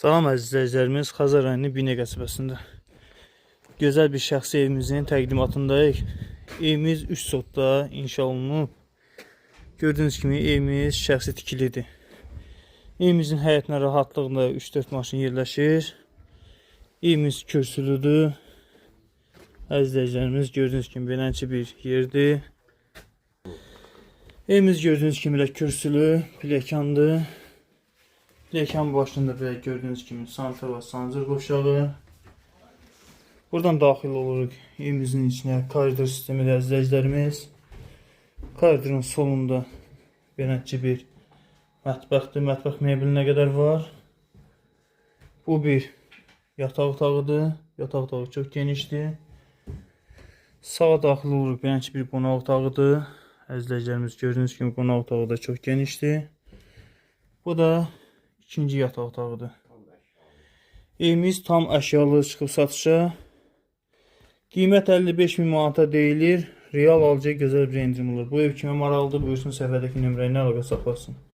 Salam əziz izləyicilərimiz, Xəzər rayonu Binə qəsəbəsində gözəl bir şəxsi evimizin təqdimatındayıq. Evimiz 3 sotda inşa olunub. Gördüyünüz kimi evimiz şəxsi tikilidir. Evimizin həyətinə rahatlıqla 3-4 maşın yerləşir. Evimiz kürsülüdür. Əziz izləyicilərimiz, gördüyünüz kimi beləncə bir yerdir. Evimiz gördüyünüz kimi elə kürsülü, pləkandır. Pləkan başında belə gördüyünüz kimi sanitar və sancır qovşağı. Buradan daxil oluruq evimizin içinə. Koridor sistemi də izləyicilərimiz. Koridorun solunda beləncə bir mətbəxdir. Mətbəx mebelinə qədər var. Bu bir yataq otağıdır. Yataq otağı çox genişdir. Sağa daxil oluruq. Beləncə bir qonaq otağıdır. Əziz izləyicilərimiz, gördüyünüz kimi qonaq otağı da çox genişdir. Bu da ikinci yataq otağıdır. Evimiz tam əşyalı çıxıb satışa. Qiymət 55 min manata deyilir. Real alıcıya gözəl bir endirim olur. Bu ev kimə maraqlıdır, buyursun səhifədəki nömrə ilə əlaqə saxlasın.